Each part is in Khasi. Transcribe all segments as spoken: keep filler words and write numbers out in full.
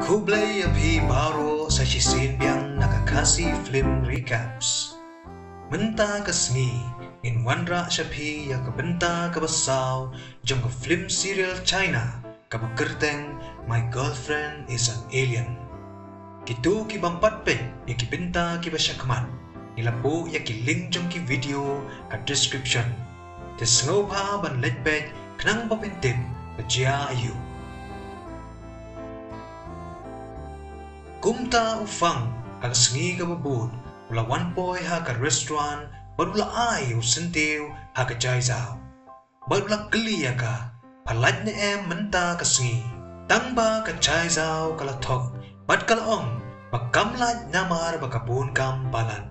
Khublei ïa phi baroh sa shisien biang na ka Khasi Film Recaps. Mynta ka sngi ngin wanrah sha phi ïa ka bynta kaba saw jong ka film serial China kaba kyrteng My Girlfriend Is an Alien. Kito ki bym pat peit ïa ki bynta kiba shakhmat, ngi la buh ïa ki link jong ki video ha description. Te sngewbha ban leit peit khnang ba phin tip ba jia aïu. Kumta u Fang ha ka sngi kaba bud u la wan poi ha ka restaurant bad u la ai u syntiew ha ka Chai Zaw. Bad u la kylli ïa ka, pha lait ne em mynta ka sngi? Tang ba ka Chai Zaw ka la thok bad ka la ong ba kam lait namar ba ka bun kam palat.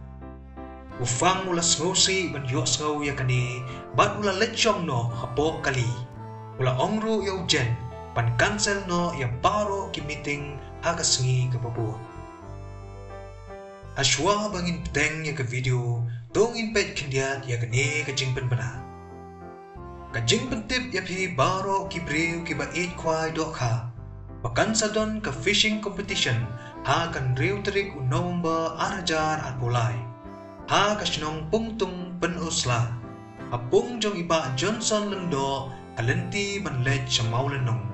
U Fang u la sngewsih ban ïohsngew ïa kane bad u la leit shong noh hapoh kali. U la ong ruh ïa u Jen ban cancel noh ïa baroh ki meeting ha ka sngi kaba bud. Hashwa ba ngin bteng ïa ka video, to ngin peit khyndiat ïa kane ka jingpynbna. Ka jingpyntip ïa phi baroh ki briew kiba ïeit khwai dohkha ba kan sa don ka fishing competition ha ka hynriew tarik u November ar hajar arphew lai ha ka shnong Pungtung, Pynursla, ha pung jong i Bah Johnson Lyngdoh, ha lynti ban leit sha Mawlynnong,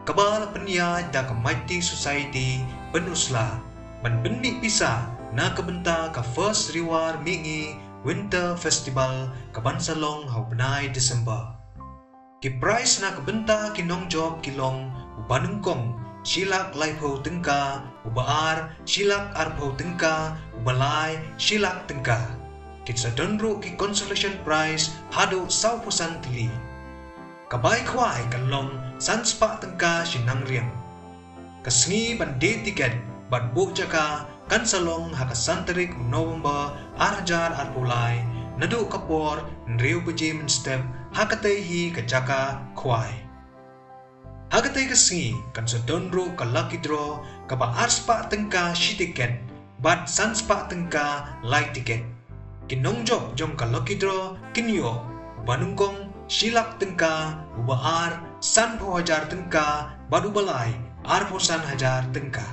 kaba la pynïaid da ka Mighty Society Pynursla ban pynmih pisa na ka bynta ka First Riwar Mihngi Winter Festival kaban sa long ha u bnai December. Ki prize na ka bynta ki nongjop ki long: u banyngkong shi lak laiphew tyngka, u ba-ar shi lak arphew tyngka, u balai shi lak tyngka. Kin sa don ruh ki consolation prize haduh sawphew san tylli. Ka bai khwai kan long san spah tyngka shi nangriang. Ka sngi ban die tiket bad buh jaka kan sa long ha ka san tarik u November ar hajar arphew lai, naduh ka por hynriew baje mynstep ha katei hi ka jaka khwai. Ha katei ka sngi kan sa don ruh ka lucky draw kaba ar spah tyngka shi tiket bad san spah tyngka lai tiket. Ki nongjop jong ka lucky draw kin ïoh u banyngkong shi lak tyngka, u ba-ar sanphew hajar tyngka bad u balai arphew san hajar tyngka.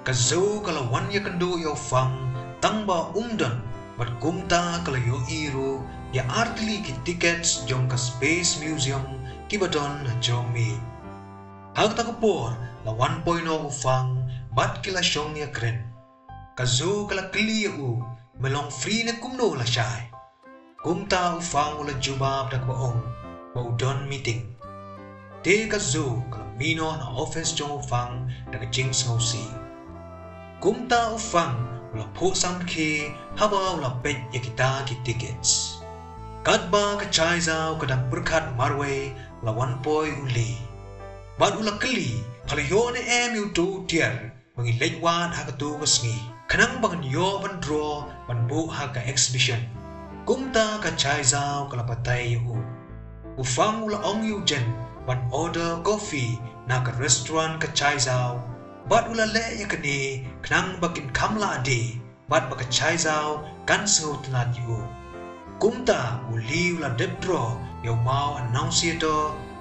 Ka zoo ka la wan ïakynduh ïa u Fang tang ba um don, bad kumta ka la ïohi ruh ïa ar tylli ki tickets jong ka Space Museum kiba don ha Jrong Miej. Ha kata ka por la wan poi noh u Fang bad ki la shong ïakren. Ka zoo ka la kylli ïa u, me long free ne kumno lashai? Kumta u Fang u la jubab da kaba ong ba u don meeting. Te ka zoo ka la mih noh na office jong u Fang da ka jingsngewsih. Kumta u Fang u la phuh samrkhie haba u la peit ïa kita ki tickets. Katba ka Chai Zaw ka dang pyrkhat marwei, la wan poi u Lee bad u la kylli, pha la ïoh ne em ïa uto u tiar ba ngi leit wad ha kato ka sngi, khnang ba ngan ïoh ban draw ban buh ha ka exhibition. Kumta ka Chai Zaw ka la batai ïa u. U Fang u la ong ïa u Jen ban order coffee na ka restaurant ka Chai Zaw bad u la leh ïa kane khnang ba kin kham lah die bad ba ka Chai Zaw kan sngewtynnat ïa u. Kumta u Lee u la dep draw ïa u maw announce ïa to,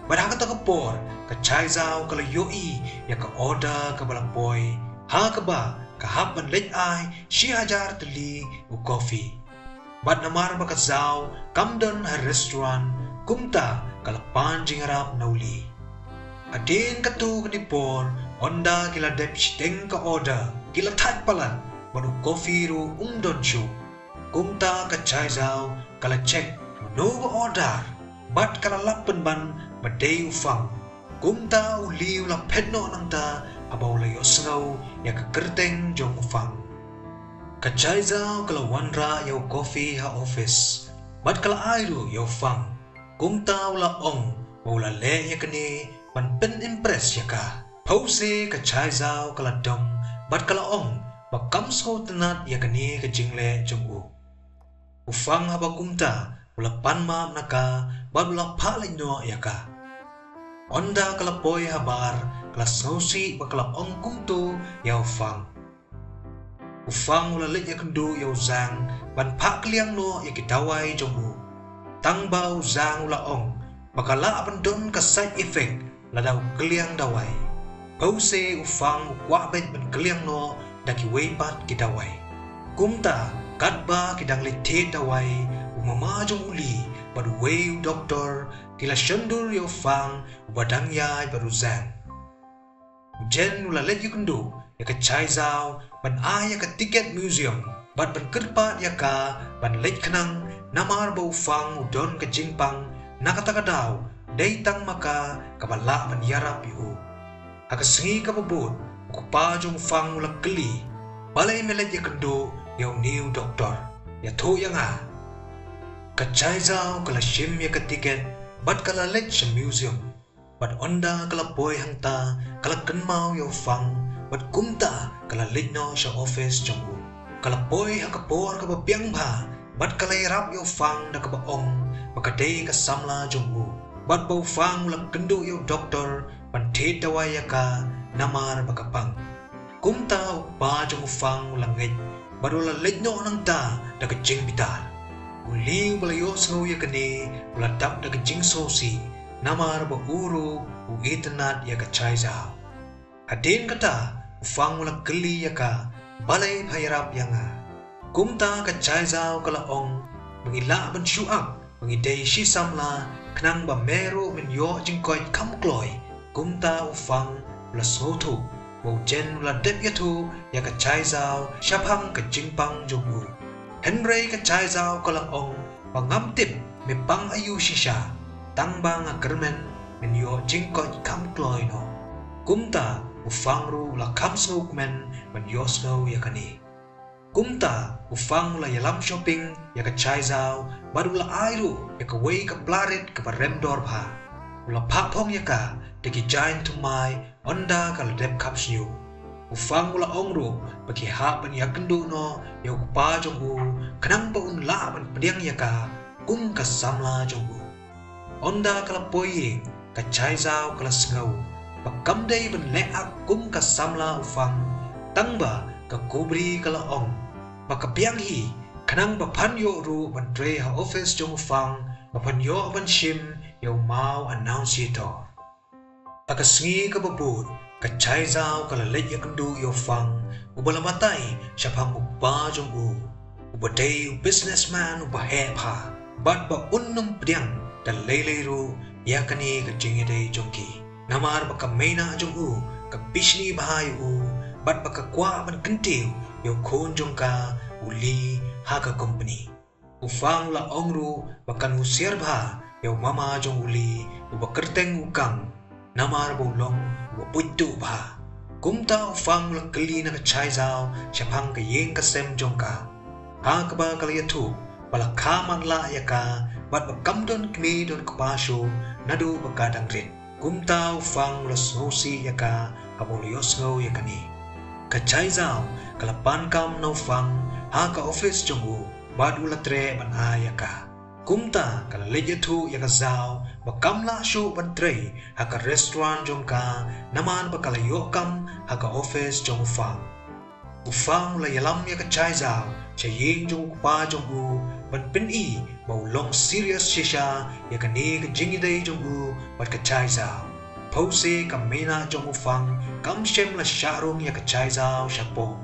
bad ha kata ka por ka Chai Zaw ka la ïohi ïa ka order kaba la poi, ha kaba ka hap ban leit ai shi hajar tylli u coffee. Bad namar ba ka Zaw kam don ha restaurant, kumta ka la pan jingïarap na u Lee. Hadien kato ka dei por, ynda ki la dep shiteng ka order, ki la thait palat bad u coffee ruh um don shuh. Kumta ka Chai Zaw ka la check mano ba order bad ka la lap pynban ba dei u Fang. Kumta u Lee u la phet noh nangta haba u la ïohsngew ïa ka kyrteng jong u Fang. Ka Chai Zaw ka la wanrah ïa u coffee ha office bad ka la ai ruh ïa u Fang. Kumta u la ong ba u la leh ïa kane ban pynimpress ïa ka. Phewse ka Chai Zaw ka la dom bad ka la ong ba kam sngewtynnat ïa kane ka jingleh jong u. U Fang haba kumta u la pan map na ka bad u la phah leit noh ïa ka. Ynda ka la poi ha bar ka la sngewsih bad ka la ong kumto ïa u Fang. U Fang u la leit ïakynduh ïa u Zang ban phah kylliang noh ïa ki dawai jong u. Tang ba u Zang u la ong ba ka lah ban don ka side effect lada u kylliang dawai. Pause u Fang u kwah beit ban kylliang noh da kiwei pat ki dawai. Kumta katba ki dang leit thied dawai, u mama jong u Li bad uwei u doktor ki la shon dur ïa u Fang uba dang ïaid bad u Jen. U Jen u la leit ïakynduh ïa ka Chai Zhao ban ai ïa ka tiket museum bad ban kyrpad ïa ka ban leit khnang namar ba u Fang u don ka jingpang na kata ka daw dei tang ma ka kaba lah ban ïarap ïa u. Ha ka sngi kaba bud u kpa jong u Fang u la kylli, balei me leit ïakynduh ïa une u doktor? Ïathuh ïa nga. Ka Chai Zhao ka la shim ïa ka tiket bad ka la leit sha museum. Bad ynda ka la poi hangta ka la kynmaw ïa u Fang bad kumta ka la leit noh sha office jong u. Ka la poi ha ka por kaba biang bha bad ka la ïarap ïa u Fang da kaba ong ba ka dei ka samla jong u bad ba u Fang u la kynduh ïa u doktor ban thied dawai ïa ka namar ba ka pang. Kumta u kpa jong u Fang u la ngeit bad u la leit noh nangta da ka jingbitar. U Li uba la ïohsngew ïa kane u la dap da ka jingsngewsih namar ba u ruh u itynnad ïa ka Chai Zhao. Hadien kata u Fang u la kylli ïa ka, balei pha ïarap ïa nga? Kumta ka Chai Zhao ka la ong ba ngi lah ban shu ap ba ngi dei shi samla khnang ba me ruh men ïoh jingkoit kham kloi. Kumta u Fang u la sngewthuh ba u Jen u la dep ïathuh ïa ka Chai Zhao shaphang ka jingpang jong u. Hynrei ka Chai Zhao ka la ong ba ngam tip me pang aïu shisha, tang ba nga kyrmen men ïoh jingkoit kham kloi noh. Kumta u Fang ruh u la kham sngewkmen ban ïohsngew ïa kane. Kumta u Fang u la ïalam shopping ïa ka Chai Zhao bad u la ai ruh ïa kawei ka pla rit kaba rem dor bha. U la phah phong ïa ka da ki jaiñ thymmai ynda ka la dep khap shñiuh. U Fang u la ong ruh ba ki hap ban ïakynduh noh ïa u kpa jong u khnang ba un lah ban pdiang ïa ka kum ka samla jong u. Ynda ka la poi ïing ka Chai Zhao ka la sngew ba kam dei ban leh ak kum ka samla u Fang, tang ba ka kubri ka la ong ba ka biang hi khnang ba phan ïoh ruh ban trei ha office jong u Fang, ba phan ïoh ban shim ïa u maw annunciator. Ha ka sngi kaba bud ka Chai Zhao ka la leit ïakynduh ïa u Fang uba la batai shaphang u kpa jong u, uba dei u businessman uba heh bha bad ba un ym pdiang da lei lei ruh ïa kane ka jingïadei jong ki. Namar ba ka meinah jong u ka bishni bha ïa u bad ba ka kwah ban kyntiew ïa u khun jong ka u Li ha ka company. U Fang u la ong ruh ba kan husiar bha ïa u mama jong u Li uba kyrteng u Kang, namar ba u long uba buit duh bha. Kumta u Fang u la kylli na ka Chai Zhao shaphang ka ïing ka sem jong ka, ha kaba ka la ïathuh ba la kha matlah ïa ka bad ba kam don kmie don kpa shuh naduh ba ka dang rit. Kumta u Fang u la sngewsih ïa ka haba u la ïohsngew ïa kane. Ka Chai Zhao ka la pan kam na u Fang ha ka office jong u bad u la treh ban ai ïa ka. Kumta ka la leit ïathuh ïa ka Zhao ba kam lah shuh ban trei ha ka restaurant jong ka namar ba ka la ïoh kam ha ka office jong u Fang. U Fang u la ïalam ïa ka Chai Zhao sha ïing jong u kpa jong u ban pyni ba u long serious shisha ïa kane ka jingïadei jong u bad ka Chai Zhao. Pause ka meinah jong u Fang kam shym la shah rung ïa ka Chai Zhao shapoh.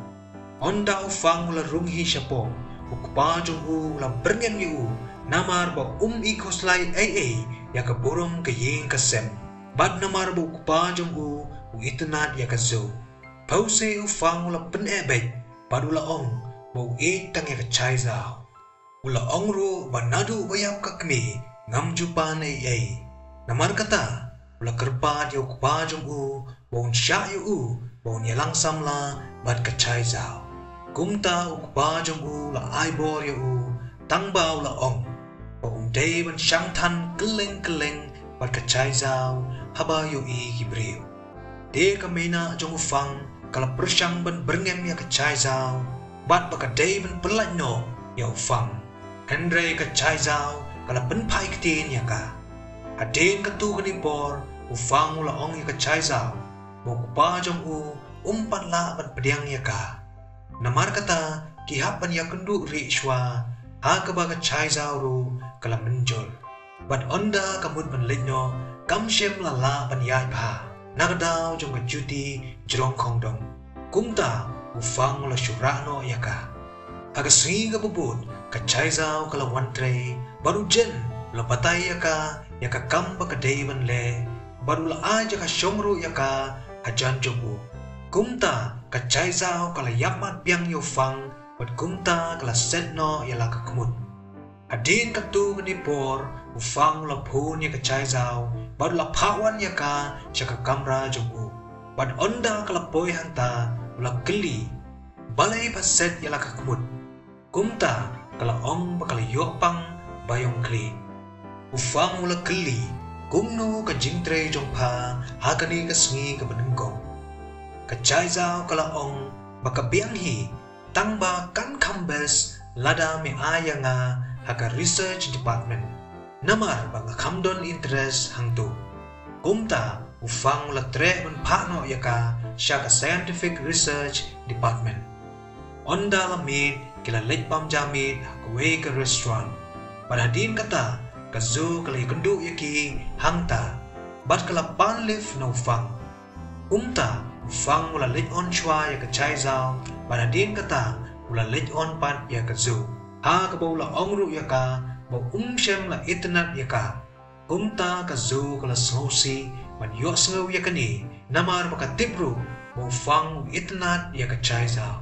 Ynda u Fang u la rung hi shapoh, u kpa jong u u la byrngem ïa u namar ba um i khuslai ei ei ïa ka burom ka ïing ka sem bad namar ba u kpa jong u u itynnad ïa ka Zhao. Pause u Fang u la pyneh beit bad u la ong ba u ïeit tang ïa ka Chai Zhao. U la ong ruh ba naduh ba ïap ka kmie ngam ju pan ei ei. Namar kata u la kyrpad ïa u kpa jong u ba un shah ïa u ba un ïalang samla bad ka Chai Zhao. Kumta u kpa jong u la ai bor ïa u, tang ba u la ong ba un dei ban shang than kylleng kylleng bad ka Chai Zhao haba ïohi ki briew. Te ka meinah jong u Fang ka la pyrshang ban byrngem ïa ka Chai Zhao bad ba ka dei ban pyllait noh ïa u Fang. Hynrei ka Chai Zhao ka la pynphai ktien ïa ka. Hadien katto katne por u Fang u la ong ïa ka Chai Zhao ba u kpa jong u um pat lah ban pdiang ïa ka. Namar kata ki hap ban ïakynduh rieh shuwa, ha kaba ka Chai Zhao ruh ka la mynjur. Bad ynda ka mut ban leit noh kam shym la lah ban ïaid bha. na ka daw jong ka juti jrong khongdong. Kumta u Fang u la shu rah noh ïa ka. Ha ka sngi kaba bud ka Chai Zhao ka la wan trei bad u Jin u la batai ïa ka ïa ka kam ba ka dei ban leh bad u la ai ïa ka shong ruh ïa ka hajan jong u. Kumta ka Chai Zhao ka la ïap mad biang ïa u Fang bad kumta ka la set noh ïa la ka khmut. Hadien katto katne por u Fang u la phone ïa ka Chai Zhao bad u la phah wan ïa ka sha ka kamra jong u. Bad ynda ka la poi hangta u la kylli balei pha set ïa la ka khmut. Kumta ka la ong ba ka la ïoh pang ba ïong khlieh. U Fang u la kylli kumno ka jingtrei jong pha ha kane ka sngi kaba nyngkong. Ka Chai Zhao ka la ong ba ka biang hi tang ba kan kham best lada me ai ïa nga ha ka research department. Namar ba nga kham don interest hangto. Kumta u Fang u la treh ban phah noh ïa ka sha ka scientific research department. Ynda la miet ki la leit bam ja miet ha kawei ka restaurant. Bad hadien kata ka Zhu ka la ïakynduh ïa ki hangta bad ka la pan leave na u Fang. Kumta u Fang u la leit on shuwa ïa ka Chai Zhao bad hadien kata u la leit on pat ïa ka Zhu. Ha kaba u la ong ruh ïa ka ba um shym la itynnad ïa ka. Kumta ka Zhu ka la sngewsih ban ïohsngew ïa kane namar ba ka tip ruh ba u Fang u itynnad ïa ka Chai Zhao.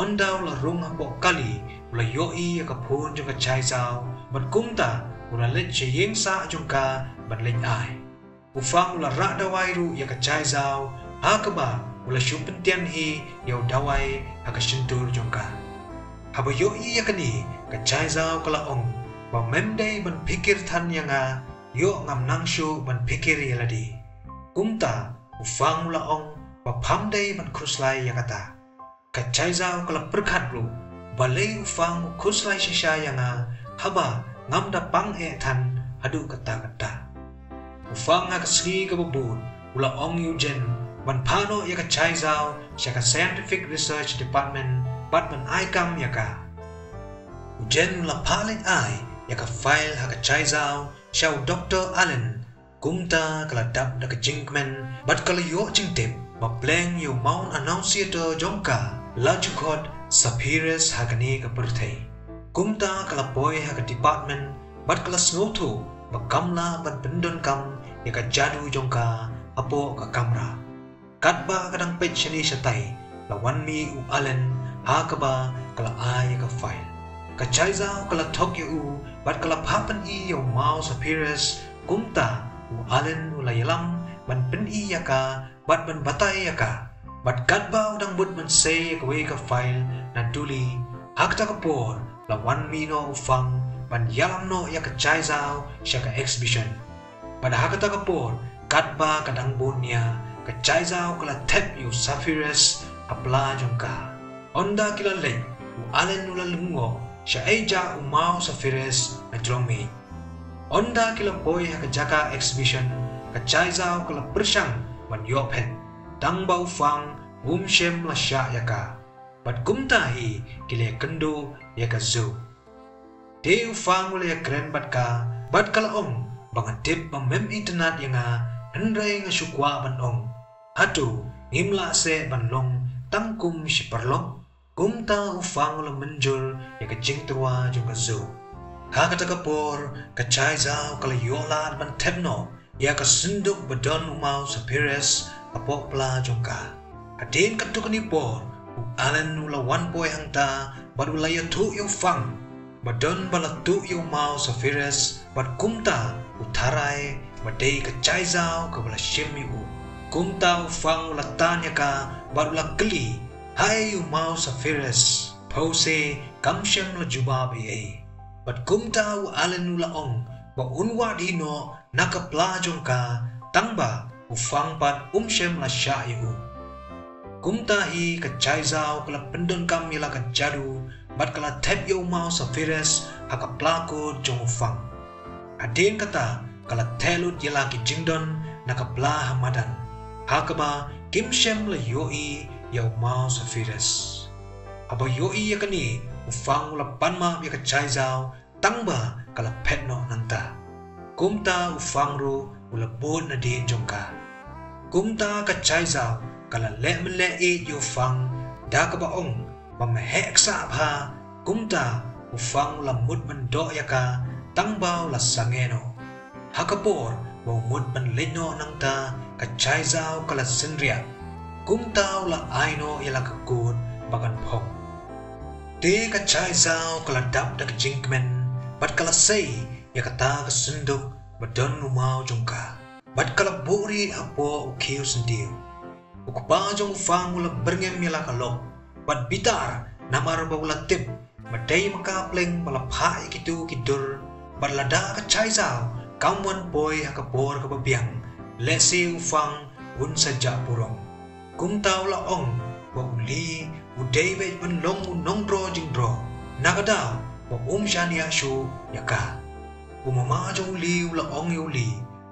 Ynda u la rung hapoh kali u la ïohi ïa ka phone jong ka Chai Zhao bad kumta u la leit sha ïing sah jong ka ban leit ai. U Fang u la rah dawai ruh ïa ka Chai Zhao ha kaba u la shu pyntian hi ïa u dawai ha ka shyntur jong ka. Haba ïohi ïa kane ka Chai Zhao ka la ong ba mem dei ban phikir than ïa nga, ïoh ngam nang shuh ban phikir ïa lade. Kumta u Fang u la ong ba pham dei ban khuslai ïa kata. Ka Chai Zhao ka la pyrkhat ruh balei u Fang u khuslai shisha ïa nga haba ngam da pang eh than haduh katta katta. U Fang ha ka sngi kaba bud u la ong ïa u Jin ban phah noh ïa ka Chai Zhao sha ka scientific research department bad ban ai kam ïa ka. U Jin u la phah leit ai ïa ka file ha ka Chai Zhao sha u Doktor Allen. Kumta ka la dap da ka jingkmen bad ka la ïoh jingtip ba pleng ïa u Mount Annunciator jong ka la ju khot Sapphirus ha kane ka pyrthei. Kumta ka la poi ha ka department bad ka la sngewthuh ba kam lah ban pyndonkam ïa ka jadu jong ka hapoh ka kamra. Katba ka dang peit shane shatai la wan mih u Allen ha kaba ka la ai ïa ka file. Ka Chai Zhao ka la thok ïa u bad ka la phah pyni ïa u Maw Sapphirus. Kumta u Allen u la ïalam ban pyni ïa ka bad ban batai ïa ka. Bad katba u dang bud ban sei ïa kawei ka file na duli, ha kata ka por la wan mih noh u Fang ban ïalam noh ïa ka Chai Zhao sha ka exhibition. Bad ha kata ka por katba ka dang bun nia, ka Chai Zhao ka la thep ïa u Sapphirus ha pla jong ka. Ynda ki la leit u Allen u la lyngngoh shaei jah u Maw Sapphirus na jrong mih. Ynda ki la poi ha ka jaka exhibition, ka Chai Zhao ka la pyrshang ban ïoh phet, tang ba u Fang um shym la shah ïa ka. Bad kumta hi ki la ïakynduh ïa ka Zhu. Te u Fang u la ïakren bad ka bad ka la ong ba nga tip ba mem itynnad ïa nga, hynrei nga shu kwah ban ong, hato ngim lah seh ban long tang kum shi paralok? Kumta u Fang u la mynjur ïa ka jingtyrwa jong ka Zhu. Ha kata ka por ka Chai Zhao ka la ïoh lad ban thep noh ïa ka synduk ba don u Maw Sapphirus hapoh pla jong ka. Hadien katto katne por u Allen u la wan poi hangta bad u la ïathuh ïa u Fang ba don ba la tuh ïa u Maw Sapphirus bad kumta u tharai ba dei ka Chai Zhao kaba la shim ïa u. Kumta u Fang u la tan ïa ka bad u la kylli, haei u Maw Sapphirus? Phewse kam shym la jubab ei ei. Bad kumta u Allen u la ong ba un wad hi noh na ka pla jong ka, tang ba u Fang pat um shym la shah ïa u. Kumta hi ka Chai Zhao ka la pyndonkam ïa la ka jadu bad ka la thep ïa u Maw Sapphirus ha ka pla kut jong u Fang. Hadien kata ka la theh lut ïa la ki jingdon na ka pla ha madan, ha kaba kim shym la ïohi ïa u Maw Sapphirus. Haba ïohi ïa kane u Fang u la pan map ïa ka Chai Zhao, tang ba ka la phet noh nangta. Kumta u Fang ruh u la bud nadien jong ka. Kumta ka Chaizaw ka la leh mynleh ïeit ïa u Fang da kaba ong ba me heh ksah bha. Kumta u Fang u la mut ban doh ïa ka tang ba u la sangeh noh. Ha ka por ba u mut ban leit noh nangta, ka Chaizaw ka la synriah. Kumta u la ai noh ïa la ka kut ba kan phong. Te ka Chaizaw ka la dap da ka jingkmen bad ka la sei ïa kata ka synduk ba don u maw jong ka, bad ka la buhrieh hapoh u khiew syntiew. U kpa jong u Fang u la byrngem ïa la ka lok bad bitar namar ba u la tip ba dei ma ka pleng ba la phah ïa kito ki dur, bad lada ka Chaizaw kam wan poi ha ka por kaba biang, lehse u Fang un sa jah burom. Kumta u la ong ba u Li u dei beit ban long u nongdro jingdro, na ka daw ba um shaniah shuh ïa ka. U mama jong u Li u la ong ïa u Li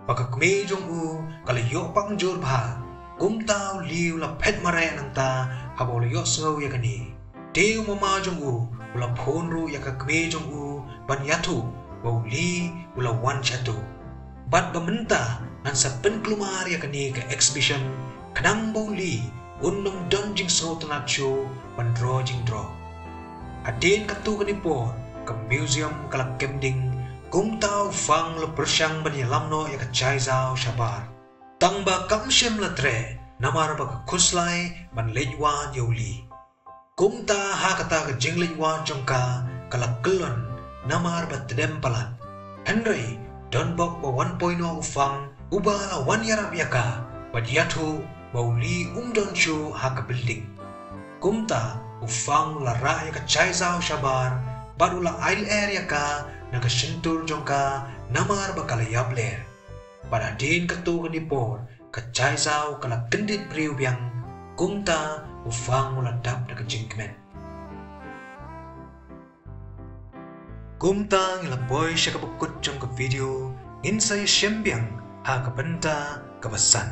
ba ka kmie jong u ka la ïoh pang jur bha. Kumta u Li u la phet mareh nangta haba u la ïohsngew ïa kane. Te u mama jong u u la phone ruh ïa ka kmie jong u ban ïathuh ba u Li u la wan shatu, bad ba mynta ngan sa pynkulmar ïa kane ka exhibition khnang ba u Li un ym don jingsngewtynnat shuh ban dro jingdro. Hadien katto katne por ka museum ka la kem ding. Kumta u Fang u la pyrshang ban ïalam noh ïa ka Chaizaw shabar, tang ba kam shym la treh namar ba ka khuslai ban leit wad ïa u Li. Kumta ha kata ka jingleit wad jong ka ka la kyllon namar ba tdem palat. Hynrei don bok ba wan poi noh u Fang uba la wan ïarap ïa ka bad ïathuh ba u Li um don shuh ha ka building. Kumta u Fang u la rah ïa ka Chaizaw shabar bad u la ai lyer ïa ka na ka shyntur jong ka namar ba ka la ïap lyer. Bad hadien katto katne por ka Chaizaw ka la kyndit briew biang. Kumta u Fang u la dap da ka jingkmen. Kumta ngi la poi sha kaba kut jong ka video, ngin sa ïashem biang ha ka bynta kaba san.